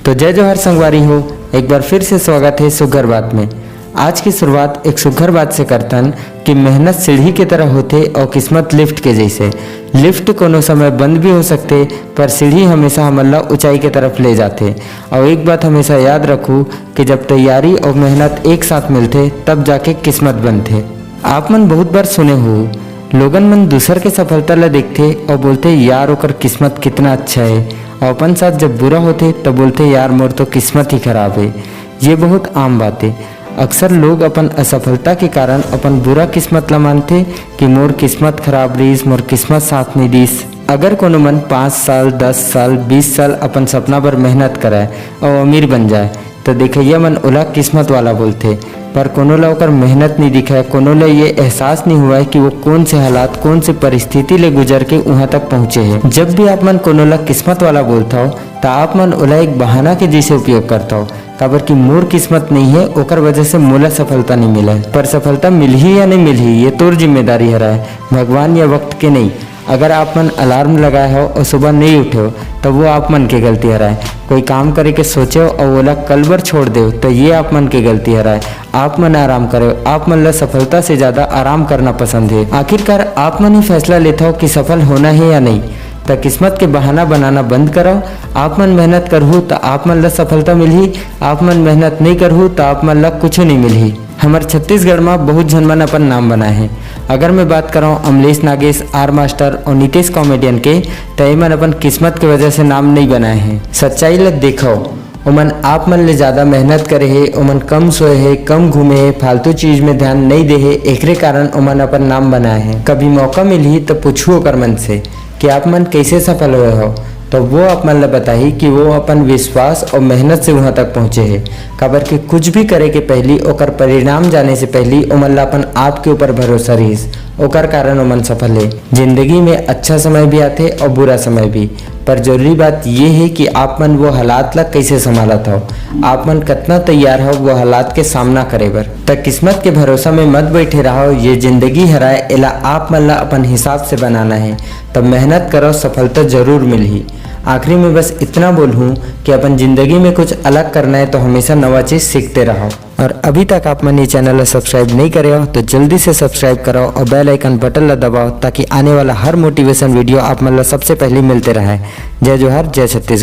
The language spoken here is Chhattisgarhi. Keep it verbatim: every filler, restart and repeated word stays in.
तो जय जोहार संगवारी हो, एक बार फिर से स्वागत है सुघर बात में। आज की शुरुआत एक सुघर बात से करथन कि मेहनत सीढ़ी के तरह होथे और किस्मत लिफ्ट के जैसे। लिफ्ट कोनो समय बंद भी हो सकथे, पर सीढ़ी हमेशा हमन ला ऊंचाई के तरफ ले जाथे। और एक बात हमेशा याद रखू कि जब तैयारी और मेहनत एक साथ मिलथे, तब जाके किस्मत बनथे। आप मन बहुत बार सुने हो, लोगन मन दूसर के सफलता ला देखथे और बोलथे, "यार, ओकर किस्मत कितना अच्छा है।" और अपन साथ जब बुरा होथे, तब बोलथे, "यार, मोर तो किस्मत ही खराब है।" ये बहुत आम बात है। अक्सर लोग अपन असफलता के कारण अपन बुरा किस्मत ला मानथे कि मोर किस्मत खराब रहिस, मोर किस्मत साथ नहीं दिस। अगर कोनो मन पाँच साल, दस साल, बीस साल अपन सपना बर मेहनत करय और अमीर बन जाए, तो देखइया मन ओला किस्मत वाला बोलथे, पर कोनो ला ओकर मेहनत नहीं दिखय, कोनो ला ये एहसास नहीं हुआ है कि वो कौन से हालात, कौन से परिस्थिति ले गुजर के उहाँ तक पहुँचे है। जब भी आप मन कोनो ला किस्मत वाला बोलथव, त आप मन ओला एक बहाना के जैसे उपयोग करथव, काबर कि मोर किस्मत नहीं है, ओकर वजह से मोला सफलता नहीं मिले। पर सफलता मिलही या नहीं मिलही, ये तोर जिम्मेदारी हरय, भगवान या वक्त के नहीं। अगर आप मन अलार्म लगाए हो और सुबह नहीं उठे हो, तो वो आप मन के गलती हरय। कोई काम करे के सोचे हो और ओला कल बर छोड़ दे हो, तो ये आप मन के गलती हरय। आप मन आराम करे हो, आप मन ला सफलता से ज्यादा आराम करना पसंद है। आखिरकार आप मन ही फैसला लेते हो कि सफल होना है या नहीं। त किस्मत के बहाना बनाना बंद करो। आप मन मेहनत करहू त आप मन ला सफलता मिलही, आप मन मेहनत नहीं करहू त आप मन ला कुछ नहीं मिलही। हमर छत्तीसगढ़ म बहुत झन मन अपन नाम बनाए हैं। अगर मैं बात करौं अमलेश नागेश, आर मास्टर और नीतीश कॉमेडियन के, त एमन अपन किस्मत के वजह से नाम नहीं बनाए हैं। सच्चाई ला देखो, ओमन आप मन ले ज्यादा मेहनत करे हे, ओमन कम सोए हे, कम घूमे हे, फालतू चीज में ध्यान नहीं दे हे, एकरे कारण ओमन अपन नाम बनाए हे। कभी मौका मिलही त पूछू ओकर मन से कि आप मन कैसे सफल होए हो, तो वो आप मन ला बताही कि वो अपन विश्वास और मेहनत से वहां तक पहुंचे हे। काबर कि कुछ भी करे के पहली, ओकर परिणाम जाने से पहली ओमन ला अपन आप के ऊपर भरोसा रहिस, ओकर कारण ओमन सफल हे। जिंदगी में अच्छा समय भी आथे और बुरा समय भी, पर जरूरी बात ये हे कि आप मन वो हालात ला कैसे संभालत हव, आप मन कतना तैयार हव वो हालात के सामना करे बर। त किस्मत के भरोसा में मत बैठे रहव, ये जिंदगी हरय, एला आप मन ला अपन हिसाब से बनाना हे। तब मेहनत करव, सफलता जरूर मिलही। आखिरी में बस इतना बोलहूँ कि अपन जिंदगी में कुछ अलग करना है तो हमेशा नवा चीज सीखते रहव। और अभी तक आप मन ये चैनल ला सब्सक्राइब नहीं करे हो तो जल्दी से सब्सक्राइब करव और बेल आइकन बटन ला दबाव, ताकि आने वाला हर मोटिवेशन वीडियो आप मन ला सबसे पहले मिलते रहे। जय जोहार, जय छत्तीसगढ़।